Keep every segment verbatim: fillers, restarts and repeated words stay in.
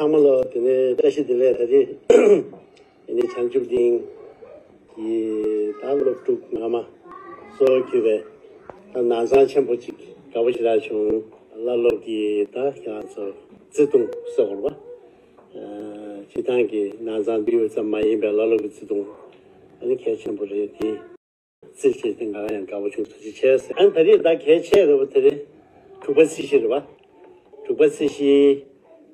ཚང་མ་ལ་དེ་ནས་བཀྲ་ཤིས་བདེ་ལེགས། ད་རེས་དེ་ནས་བྱང་ཆུབ་གླིང་གི་ད་སློབ་ཕྲུག་ངོ་མ་གཙོ་བོ་གྱུར་པའི་ད་ནང་ཚང་ཆེན་པོ་ཅིག་དགའ་པོ་ཞེ་དྲག་བྱུང་། བླ་སློབ་ཀྱི་ད་ཁྱེད་རང་ཚོ་བརྩེ་དུང་ཟེར་དགོས་རེད་པ། སྤྱིར་བཏང་གི་ནང་ཚང་འདུས་ཡོད་ཙམ་མ་ཡིན་པའི་བླ་སློབ་ཀྱི་བརྩེ་དུང་ཨ་ནི་གལ་ཆེན་པོ་རེད་དེ། རྩིས་བྱས་ཏེ་ང་ཡང་དགའ་པོ་བྱུང་། ཐུགས་རྗེ་ཆེ་ཟེར། ཨ་ནི་ད་རེས་ད་གལ་ཆེ་རེད་པ། དེ་རེད། དྲུག་པ་ཚེས་བཞི་རེད་པ། དྲུག་པ་ཚེས་བཞི་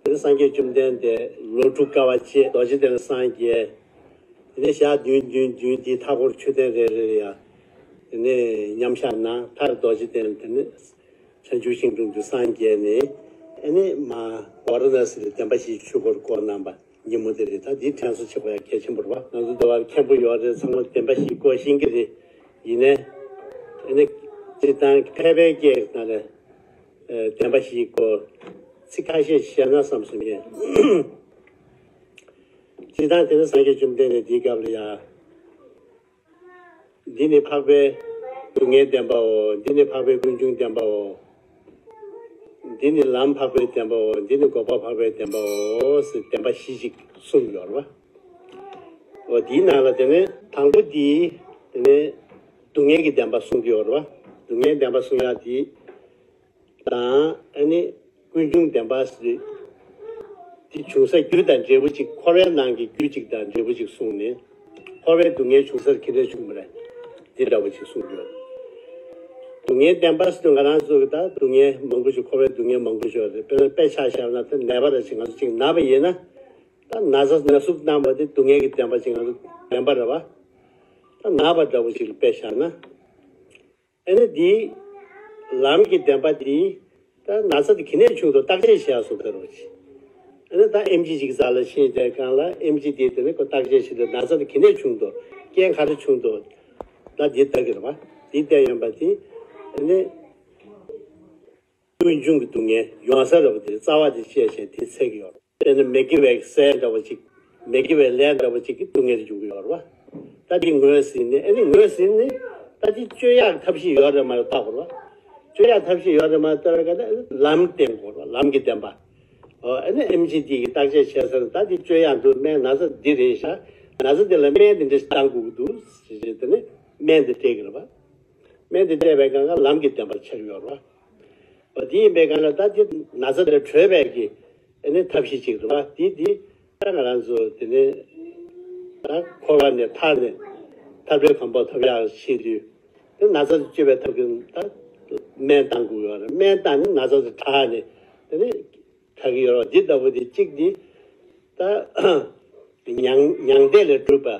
དེ་རིང་སངས་རྒྱས་བཅོམ་ལྡན་འདས་ལོ་དྲུག་དཀའ་བ་སྤྱད། རྡོ་རྗེ་གདན་ལ་སངས་རྒྱས། དེ་ནས་ཞག་བདུན་བདུན་བདུན་དེའི་མཐའ་འཁོར་མཆོད་རྟེན་རེ་རེ་ལ་ཡ་དེ་ནས་མཉམ་བཞག་གནང་། མཐར་རྡོ་རྗེ་གདན་དེ་ནས་བྱང་ཆུབ་ཤིང་དྲུང་དུ་སངས་རྒྱས་ནས་ཨ་ནི་མ་ཝཱ་ར་ཎ་སི་ལ་བདེན་པ་བཞིའི་ཆོས་འཁོར་བསྐོར་གནང་པ། ཉིན་མོ་དེ་རེད། ད་འདི་དྲན་གསོ་བྱེད་དགོས་ཡ་གལ་ཆེན་པོ་རེད་པ། ང་ཚོ་འདི་བར་མཁན་པོ་ཡོད་རེད། ཚང་མ་བདེན་པ་བཞི་སྐོར་ཤེས་ཀྱི་རེད། ཡིན་ནའི་ཨ་ནི་སྤྱིར་བཏང་ཕལ་པའི་སྐད་ནང་ལ་བདེན་པ་བཞི་སྐོར་ཚིག་ཁ་ཤས་བཤད་ན་བསམ་སོང་ངས། སྤྱིར་བཏང་དེ་ནི་སངས་རྒྱས་བཅོམ་ལྡན་འདས་འདིའི་སྐབས་ལ་ཡ། འདི་ནི་འཕགས་པའི་སྡུག་བསྔལ་བདེན་པའོ། འདི་ནི་འཕགས་པའི་ཀུན་འབྱུང་བདེན་པའོ། འདི་ནི་ལམ་འཕགས་པའི་བདེན་པའོ། འདི་ནི་འགོག་པ་འཕགས་པའི་བདེན་པའོ་ཟེར་བདེན་པ་བཞི་ཞིག་གསུངས་ཡོད་རེད་པ། འོ་འདིའི་ནང་ལ་དེ་ནས་དང་པོ་འདི་དེ་ནས་སྡུག་བསྔལ་གྱི་བདེན་པ་གསུང་གི་ཡོད་རེད་པ། སྡུག་བསྔལ་བདེན་པ་གསུང་ཡག་འདི་དང་ཨ་ནི་ཀུན་འབྱུང་བདེན་པ་ཟེར། དེ་བྱུང་ས་རྒྱུ་དང་འབྲས་བུ་གཅིག་འཁོར་བའི་ནང་གི་རྒྱུ་གཅིག་དང་འབྲས་བུ་གཅིག་གསུངས་ནས། འཁོར་བའི་སྡུག་བསྔལ་བྱུང་ས་ཁྱེད་རང་བྱུང་མ་རེད། འདི་འདྲ་བོ་ཅིག་གསུངས་ཡོད། སྡུག་བསྔལ་བདེན་པ་ཟེར་དུས་ང་རང་ཚོ་གི་ད་སྡུག་བསྔལ་མང་པོ་ཞིག་འཁོར་བའི་སྡུག་བསྔལ་མང་པོ་ཞིག་ཡོད་རེད། དཔེར་ན་དཔེ་ཆ་བཞག་ན་ད་ནད་པ་རེ་ཞིག་ང་ཚོ་ཅིག་ན་བ་ཡིན་ན། ད་ན་ཚ་ན་ཟུག་གནང་བ་དེ་སྡུག་བསྔལ་གྱི་བདེན་པ་ཅིག་ང་ཚོ་བདེན་པ་རེད་པ། ད་ན་བ་འདྲ་བོ་ཞིག་ལ་དཔེ་བཞག་ན། ཨ་ནི་འདིའི་ལམ་གྱི་བདེན་པ་འདིའི་ད་ན་ཚ་དེ་ག་ནས་བྱུང་འདུག་བརྟག་དཔྱད་བྱེད་ཡག་སོགས་ལྟ་རོགས་གྱིས། ཨ་ནི་ད་ཨེམ་ཆི་ཅིག་རྩ་ལ་ཤེས་བསྡད་སྒང་ལ་ཨེམ་ཆི་དེ་དེ་ནི་ཁོ་བརྟག་དཔྱད་བྱེད་དུས་ན་ཚ་དེ་ག་ནས་བྱུང་འདུག་རྐྱེན་ག་རེ་བྱུང་འདུག་ད་འདི་ལྟ་གི་རེད་པ། འདི་བལྟས་ཡོང་པ་དེ་ཨ་ནི་ཀུན་འབྱུང་གི་སྡུག་བསྔལ་ཡོང་ས་རེད་པ། དེ་རྩ་བ་དེ་བཤད་བྱས་དེ་འཚོལ་གི་ཡོད་རེད། དཔེར་ན་མི་དགེ་བའི་ཟས་འདྲ་བོ་ཅིག་མི་དགེ་བའི་ལས་འདྲ་བོ་ཅིག་གི་སྡུག་བསྔལ་དེ་འབྱུང་གི་ཡོད་རེད་པ། ད་དེ་ངོས་ཟིན་ནས་ཨ་ནི་ངོས་ཟིན་ནས་ད་དེ་གཅོད་ཡག་ཐབས་ཤེས་ཡོད་རེད་མ་རེད་བལྟ་དགོས་རེད་པ། གཅོད་ཡག་ཐབས་ཤེས་ཡོད་རེད་མ་རེད་བལྟ་བའི་སྐབས་ལ་ལམ་བསྟེན་དགོས་རེད་པ། ལམ་གྱི་བདེན་པ། ཨོ་ཨ་ནི་ཨེམ་ཆི་དེ་གི་བརྟག་དཔྱད་བྱས་ཚར་ནས་ད་དེ་གཅོད་ཡག་འདུག་སྨན་ན་ཚ་འདི་རེད་ཤག་ན་ཚ་འདི་ལ་སྨན་འདི་འདྲ་ཞིག་བཏང་དགོས་ཀྱི་འདུག་ཟེར་བྱས་དེ་ནས་སྨན་འདི་སྤྲད་ཀྱི་རེད་པ། སྨན་འདི་སྤྲད་པའི་སྒང་ལ་ལམ་གྱི་བདེན་པ་ཆགས་ཡོད་རེད་པ། འོ་དེ་ཡིན་པའི་སྒང་ལ་ད་དེ་ན་ཚ་དེ་གྲོལ་བའི་གི་ཨ་ནི་ཐབས་ཤེས་ཅིག་རེད་པ། དེ་དེ་ད་ང་རང་ཚོ་དེ་ནས་ད་འཁོར་བ་ནས་ཐར་ནས་ཐར་པའི་གོ་འཕང་ཐོབ་ཡག་ཆེད་དུ་དེ་ན་ཚ་དེ་གཅོད་པའི་ཐབས་ཀྱི་ད་སྨན་བཏང་དགོས་ཡོད་རེད། སྨན་བཏང་ནས་ན་ཚ་དེ་དྲག་ནས་དེ་ནས་དྲག་གི་ཡོད་རེད་པ། འདི་ལྟ་བུ་དེ་གཅིག་དེ་ད་མྱང་མྱང་འདས་ལས་གྲོལ་བ།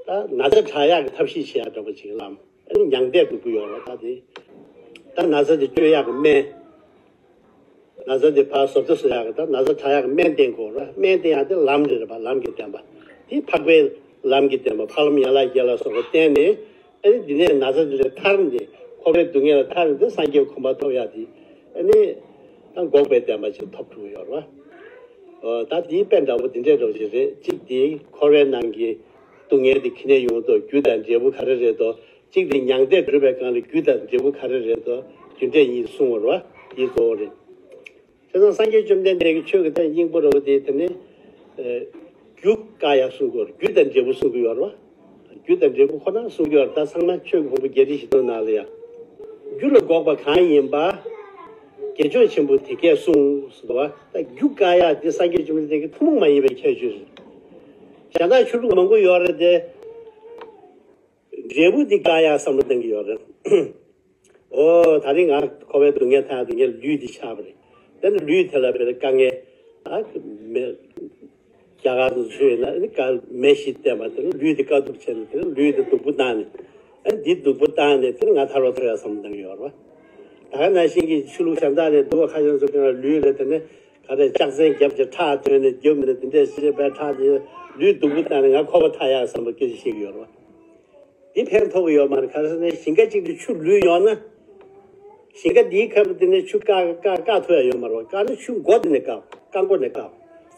ད་ན་ཚ་དྲག་ཡག་གི་ཐབས་ཤེས་བྱེད་ཡག་འདྲ་པོ་ཅིག་ལམ། ཨ་ནི་མྱང་འདས་སྡུག་པོ་ཡོད་རེད་པ། ད་དེ་ད་ན་ཚ་དེ་གཅོད་ཡག་གི་སྨན། ན་ཚ་དེ་ཕར་བཟོ་ལྟ་བཟོ་ཡག་གི་ད་ན་ཚ་དྲག་ཡག་གི་སྨན་བསྟེན་དགོས་རེད་པ། སྨན་བསྟེན་ཡག་དེ་ལམ་རེད་པ། ལམ་གྱི་བདེན་པ། དེ་འཕགས་པའི་ལམ་གྱི་བདེན་པ། འཕགས་ལམ་ཡན་ལག་བརྒྱད་ལ་སོགས་པ་བསྟེན་ནས་ཨ་ནི་འདི་ནས་ན་ཚ་དེ་ལས་ཐར་ནས་འཁོར་བའི་སྡུག་བསྔལ་ལ་ཐར་ནས་དེ་སངས་རྒྱས་གོ་འཕང་ཐོབ་ཡག་དེ་ཨ་ནི་ད་འགོག་པའི་བདེན་པ་ཅིག་ཐོབ་ཐུབ་ཀྱི་ཡོད་རེད་པ། ཨོ་ད་དེའི་དཔེ་འདྲ་པོ་འདི་འདྲའི་འདྲ་པོ་ཞིག་རེད། གཅིག་དེ་འཁོར་བའི་ནང་གི་སྡུག་བསྔལ་དེ་ག་ནས་ཡོང་འདུག་རྒྱུ་དང་འབྲས་བུ་ག་རེ་རེད་དོ། གཅིག་དེ་མྱང་འདས་གྲོལ་བའི་སྒང་ལ་རྒྱུ་དང་འབྲས་བུ་ག་རེ་རེད་དོ། རྒྱུ་འབྲས་གཉིས་གསུངས་པ་རེད་པ། དེ་གཙོ་བོ་རེད། བྱས་ཙང་སངས་རྒྱས་བཅོམ་ལྡན་འདས་ཀྱི་ཆོས་ཀྱི་ཐད་སྙིང་པོ་རེད་པ། དེ་དེ་ནི་ཨ་རྒྱུ་བཀག་ཡག་གསུང་གི་ཡོད་རེད། རྒྱུ་དང་འབྲས་བུ་གསུང་གི་ཡོད་རེད་པ། རྒྱུ་དང་འབྲས་བུ་ཁོ་ན་གསུང་གི་ཡོད་རེད། ད་ཚང་མ་ཆོས་ཀྱི་ཕུང་པོ་བརྒྱད་ཁྲི་བཞི་སྟོང་ནང་ལ་ཡང་རྒྱུ་ལ་འགོག་པ་གང་ཡིན་པ་དགེ་ཆོས་ཆེན་པོས་དེ་སྐད་གསུངས་ཟེར་བ། ད་རྒྱུ་བཀག་ཡག་དེ་སངས་རྒྱས་བཅོམ་ལྡན་འདས་ཀྱི་ཐུན་མོང་མ་ཡིན་པའི་ཁྱད་ཆོས་རེད། གཞན་དག་ཆོས་ལུགས་མང་པོ་ཡོད་རེད་དེ། འབྲས་བུ་འདི་བཀག་ཡག་བསམ་བློ་གཏོང་གི་ཡོད་རེད། ཨོ་ད་རིང་ང་འཁོར་བའི་སྡུག་བསྔལ་ཐར་ཡག་དེ་ངའི་ལུས་འདི་ཆགས་པ་རེད། དེ་ནི་ལུས་དེ་ལ་དཔེར་ན་དཀའ་ངལ་ཨ་མེད། རྒྱ་གར་དུ་ཆོས་ཡིན་ན་ནི་དཀའ་མེ་བཞི་བསྟན་པ་དེ་ནི་ལུས་དེ་དཀའ་ཐུབ་བྱས་ནས་དེ་ནི་ལུས་དེ་སྡུག་པོ་བཏང་ནས་ཨ་འདི་སྡུག་པོ་བཏང་ནས་དེ་ནི་ང་ཐར་བ་ཐོབ་ཡག་བསམ་བློ་གཏོང་གི་ཡོད་རེད་པ། ད་ག་ནང་བཞིན་གྱི་ཆོས་ལུགས་གཞན་དག་ནས་སྡུག་པ་ཁ་ཤས་ཚོ་དེ་ལ་ལུས་ལ་དེ་ནི་ག་རེ་ལྕགས་ཚན་བརྒྱབ་བྱས་ཁྲག་ཐོན་ནས་རྒྱབ་མི་འདུག་དེ་འདྲས་བྱས་པའི་ཁྲག་དེ་ལུས་སྡུག་པོ་བཏང་ནས་ང་འཁོར་བ་ཐར་ཡག་བསམ་པ་སྐད་ཆ་བཤད་ཀྱི་ཡོད་རེད་པ། འདི་ཕན་ཐོགས་ཀྱི་ཡོད་མ་རེད། ག་རེ་ཟེར་ན་ཞིང་ཁ་གཅིག་ཏུ་ཆུ་ལུད་ཡོང་ན། ཞིང་ཁ་འདིའི་ཁ་བུ་དེ་ནས་ཆུ་བཀག་བཀག་བཀག་ཐུབ་ཡ་ཡོད་མ་རེད་པ། བཀག་ན་ཆུ་མགོ་དེ་ནས་བཀག་རྐང་མགོ་ནས་བཀག་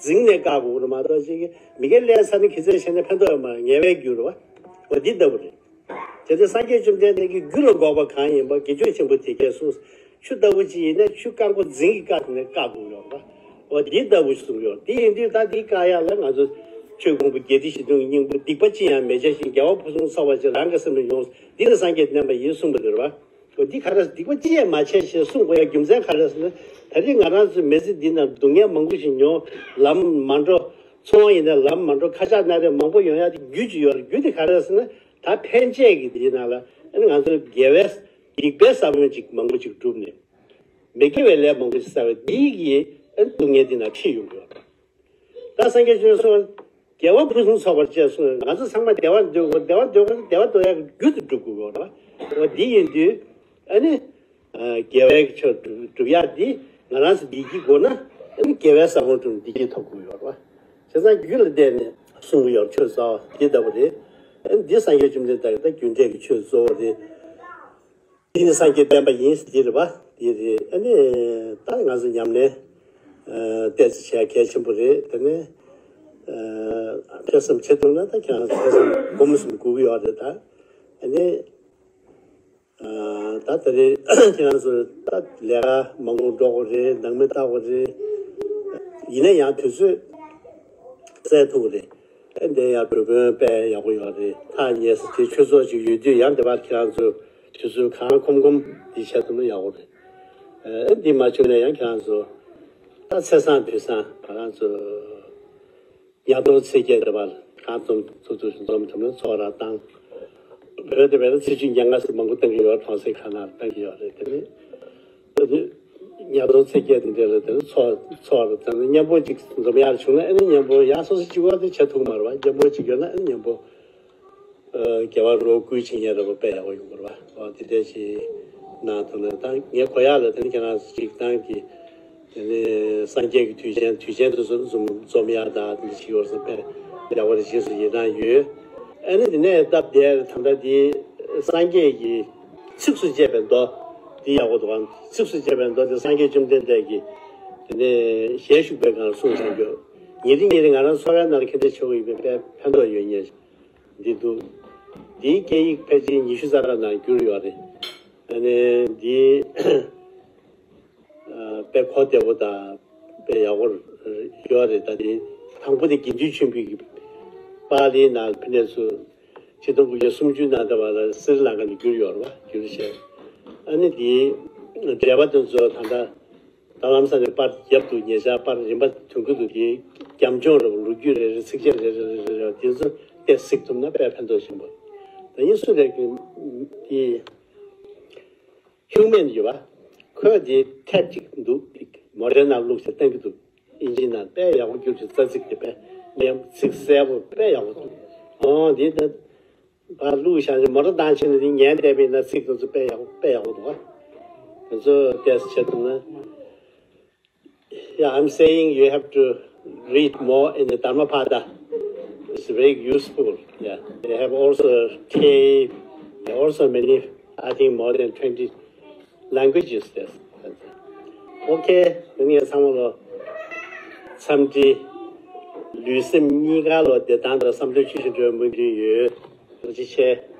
འཛིང་ནས་བཀག་དགོས་རེད་མ་གཏོགས་ཅིག་མི་སྒེར་ལས་ཚ་ནི་གི་ཚད་བྱས་ན་ཕན་ཐོགས་ཡོད་མ་རེད། ངལ་བའི་རྒྱུ་རེད་པ། འོ་འདི་ལྟ་བུ་རེད། དེ་ཚེ་སངས་རྒྱས་བཅོམ་ལྡན་འདས་ཀྱིས་རྒྱུ་ལ་འགོག་པ་གང་ཡིན་པ་དགེ་ཆོས་ཆེན་པོས་དེ་སྐད་གསུངས། ཆུ་ལྟ་བུ་ཅིག་ཡིན་ན་ཆུ་རྐང་མགོ་འཛིང་གི་བཀག་དེ་ནས་བཀག་དགོས་ཡོད་རེད་པ། འོ་འདི་ལྟ་བུ་ཞིག་གསུངས་ཡོད། འདི་ཡིན་དུས་ད་འདི་བཀག་ཡག་ལ་ང་ཚོ་ཆོས་ཀོང་པོ་བརྒྱད་ཁྲི་བཞི་སྟོང་གི་སྙིང་པོ། སྡིག་པ་ཅི་ཡང་མི་བྱ་ཞིང་། དགེ་བ་ཕུན་སུམ་ཚོགས་པར་བྱ། རང་གི་སེམས་ལ་ཡོངས། འདི་ནི་སངས་རྒྱས་བསྟན་པ་ཡིན་གསུངས་པ་འདི་རེད་པ། འོ་འདི་ག་རེ་ཟེར། སྡིག་པ་ཅི་ཡང་མ་བྱས་ཞེས་གསུངས་དགོས་ཡ་རྒྱུ་མཚན་ག་རེ་ཟེར་ན། ད་རེས་ང་རང་ཚོའི་མི་ཚེ་འདི་ན་སྡུག་བསྔལ་མང་པོ་ཞིག་མྱོང་། ལམ་མ་འགྲོ། ཚོང་ཡིན་ན་ལམ་མ་འགྲོ། ཁ་ཆག་སྣ་རལ་མང་པོ་ཡོང་ཡ་དེ་རྒྱུ་ཅིག་ཡོད་རེད། རྒྱུ་དེ་ག་རེ་ཟེར་ན། ད་ཕན་ཆད་ཀྱི་དེའི་ནང་ལ་ཨ་ནི་ང་ཚོ་དགེ་བའི་སྡིག་པའི་ས་བོན་ཅིག་མང་པོ་ཅིག་བསྒྲུབས་ནས། མི་དགེ་བའི་ལས་མང་པོ་ཞིག་བསགས་པའི་དེའི་གི་ཨ་ནི་སྡུག་བསྔལ་འདི་ན་ཁྲིད་ཡོང་གི་ཡོད་རེད། ད་སངས་རྒྱས་བཅོམ་ལྡན་འདས་གསུངས། དགེ་བ་ཕུན་སུམ་ཚོགས་པར་བྱ་གསུངས། ང་ཚོ་ཚང་མ་བདེ་བ་འདོད་དགོས། བདེ་བ་འདོད་དགོས་ན་བདེ་བ་འདོད་ཡག་གི་རྒྱུ་དེ་སྒྲུབ་དགོས་ཀྱི་ཡོད་རེད། འོ་འདི་ཡིན་དུས་ཨ་ནི་ཨ་དགེ་བའི་ཆོས་སྒྲུབ་སྒྲུབ་ཡག་འདི་ང་རང་ཚོ་བདེ་སྐྱིད་དགོས་ན་ཨ་ནི་དགེ་བའི་ས་བོན་བསྒྲུབས་ནས་བདེ་སྐྱིད་ཐོབ་དགོས་ཀྱི་ཡོད་རེད། བྱས་ཙང་རྒྱུ་ལ་བརྟེན་ནས་གསུང་གི་ཡོད་རེད། ཆོས་ཟེར་བ་འདི་ལྟ་བུ་རེད། ཨ་ནི་འདི་སངས་རྒྱས་བཅོམ་ལྡན་འདས་ཀྱི་ད་རྒྱུ་འབྲས་ཀྱི་ཆོས་གཙོ་བོ་རེད། འདི་ནི་སངས་རྒྱས་བསྟན་པ་ཡིན་ཟེར་གྱི་རེད་པ། འདི་རེད། ཨ་ནི་ད་ང་ཚོ་ཉམས་ལེན་ཨ་ཏོག་ཙམ་བྱེད་ཡ་གལ་ཆེན་པོ་རེད། དེ་ནས་ཨ་ཐོས་བསམ་བྱེད་ཐུབ་ན་ད་ཁྱེད་རང་ཚོ་ཐོས་བསམ་སྒོམ་གསུམ་དགོས་ཀྱི་ཡོད་རེད་ད། ཨ་ནི་ཨ་ད་དེ་རིང་ཁྱེད་རང་ཚོ་ད་ལས་ཀ་མང་པོ་འགྲོ་དགོས་རེད། ནང་མི་ལྟ་དགོས་རེད། ཡིན་ན་ཡང་དུས་ཚོད་བཙལ་ཐུབ་ཀྱི་རེད། ཨ་འདི་ཡང་འགྲོ་དོན་དཔེ་ཡག་པོ་ཡོད་རེད། ཐག་ཉེ་ས་དེ་ཆོས་ཚོགས་ཅིག་ཡོད་དུས་ཡང་འདི་པར་ཁྱེད་རང་ཚོ་དུས་ཚོད་གང་ཁོམ་ཁོམ་འདི་བྱས་ཐུབ་ན་ཡག་པོ་རེད། ཨ་འདི་མ་བྱུང་ན་ཡང་ཁྱེད་རང་ཚོ་ད་ཚེས་བཟང་དུས་བཟང་ང་རང་ཚོ་ཉ་གདོང་ཚེས་བརྒྱད་འདི་པར་གང་འཛོམས་ཐུབ་ཐུབ་ཞིག་འཛོམས་ཐུབ་ན་ཚོགས་ར་བཏང་། བོད་འདི་པར་ཚེས་བཅུ་ཉེར་ལྔ་ཟེར་མང་པོ་བཏང་གི་ཡོད། གྲོང་གསེབ་ཁག་ནང་བཏང་གི་ཡོད་རེད། དེ་ནི་ཉ་གདོང་ཚེས་བརྒྱད་དེ་འདྲ་ལ་དེ་ཚོགས་ཚོགས་རེ་བཙལ་ན་མཉམ་པོ་ཅིག་འཛོམས་ཡག་བྱུང་ན་ཨ་ནི་མཉམ་པོ་ཡག་སོ་སོ་གཅིག་པོ་དེ་བྱེད་ཐུབ་མ་རེད་པ། མཉམ་པོ་ཅིག་ཡོད་ན་ཨ་ནི་མཉམ་པོ་དགེ་བ་རོགས་སྐུལ་བྱེད་མཁན་རེད་པ། དཔེ་ཡག་པོ་ཡོང་གི་རེད་པ། འོ་དེ་འདྲ་ཞིག་གནང་ཐུབ་ན། ད་ངའི་གོ་ཡག་ལ་དེ་ནི་ཁྱེད་རང་ཚོ་གཅིག་བཏང་གི། དེ་ནས་སངས་རྒྱས་ཀྱི་དུས་ཆེན་དུས་ཆེན་དུ་འཛོམས་འཛོམས་ཡག་དང་དེ་འདྲ་ཞིག་ཡོད་ས་དཔེ་ཡག་པོ་རེད། རྗེས་སུ་ཡི་རང་ཡོད། ཨ་ནི་དེ་ནས་སྟབས་བདེ་ད་ལྟ་དེ་སངས་རྒྱས་ཀྱི་ཚིགས་སུ་བཅད་པའི་མདོ་འདི་ཡག་པོ་འདུག་ག། ཚིགས་སུ་བཅད་པའི་མདོ་དེ་སངས་རྒྱས་བཅོམ་ལྡན་འདས་ཀྱིས་དེ་ནས་ཞལ་བཞུགས་པའི་སྒང་ལ་གསུངས་བཞག་ཡོད། ཉིན་རེ་ཉིན་རེ་ང་རང་འཚོ་བའི་ནང་ལ་ཁྱེད་འདྲ་བྱེད་དགོས་ཡོད་པའི་དཔེ་ཕན་ཐོགས་ཡོད་ཉེ་འདི་འདུག། འདིའི་སྐད་ཡིག་ཕལ་ཆེར་ཉི་ཤུ་རྩ་ལྔ་ནང་བསྒྱུར་ཡོད་རེད། ཨ་ནི་འདི་དཔེ་གོ་བདེ་པོ་དང་དཔེ་ཡག་པོ་ཡོད་རེད། ད་དེ་དང་པོ་དེ་དགེ་འདུན་ཆོས་འཕེལ་གྱིས་པཱ་ལིའི་ནང་ཕ་ནས་ཚུར་ཆིག་སྟོང་དགུ་བརྒྱ་སུམ་ཅུ་ནང་ལྟ་བ་ལ་སི་རི་ལང་ཀ་ནས་བསྒྱུར་ཡོད་རེད་པ། བསྒྱུར་བྱས། ཨ་ནི་དེའི་འགྲེལ་པ་དེ་ཚོ་ད་ལྟ་ད་ལམ་སང་ནས་པར་བརྒྱབ་འདུག། ཉེ་ཆར་པར་རིམ་པ་ཐོན་གྱི་འདུག། དེའི་རྒྱབ་ལྗོངས་རེད་པ། ལོ་རྒྱུས་རེ་རེ། ཚིགས་བཅད་རེ་རེ་རེ་རེ་རེ་དེ་ཚོ་དཔེ་གཟིགས་ཐུབ་ན་དཔེ་ཕན་ཐོགས་ཆེན་པོ། ད་ཡིན་སུ་རེད་ཀྱི་དེ། ཧིའུ་མན་ཡོད་པ། ཁོས་དེ་ཐེབ་ཅིག་འདུག། མོ་ཊའི་ནང་བླུགས་བྱས་བཏང་གི་འདུག། ཨིན་ཇི་ནང་དཔེ་ཡག་པོ་བསྒྱུར་བྱས་རྩ་ཚིག་དེ་དཔེ་མཉམ་ཚིག་གསལ་པོ་དཔེ་ཡག་པོ་འདུག། ཨོ་དེ་ད་ཕར་བླུགས་བཞག་ནས་མོ་ཊ་བཏང་ཕྱིན་ནས་དེ་ཉན་བསྡད་པ་ཡིན་ན་ཚིག་དེ་ཚོ་དཔེ་ཡག་པོ་དཔེ་ཡག་པོ་འདུག་པ། དེ་ཚོ་ཏོག་ཙམ་བྱེད་ཐུབ་ན། Yeah, I'm saying you have to read more in the Dhammapada. It's very useful. Yeah, they have also K, there are also many, I think more than twenty languages there. Okay, ངས་ཚང་མ་ལ་འཚམས་འདྲི། ལུས་སེམས་གཉིས་ཀ་ལ་བདེ་ཐང་དང་བསམ་དོན་ཆོས་བཞིན་འགྲུབ་པའི་སྨོན་འདུན་ཡོད། ཐུགས་རྗེ་ཆེ།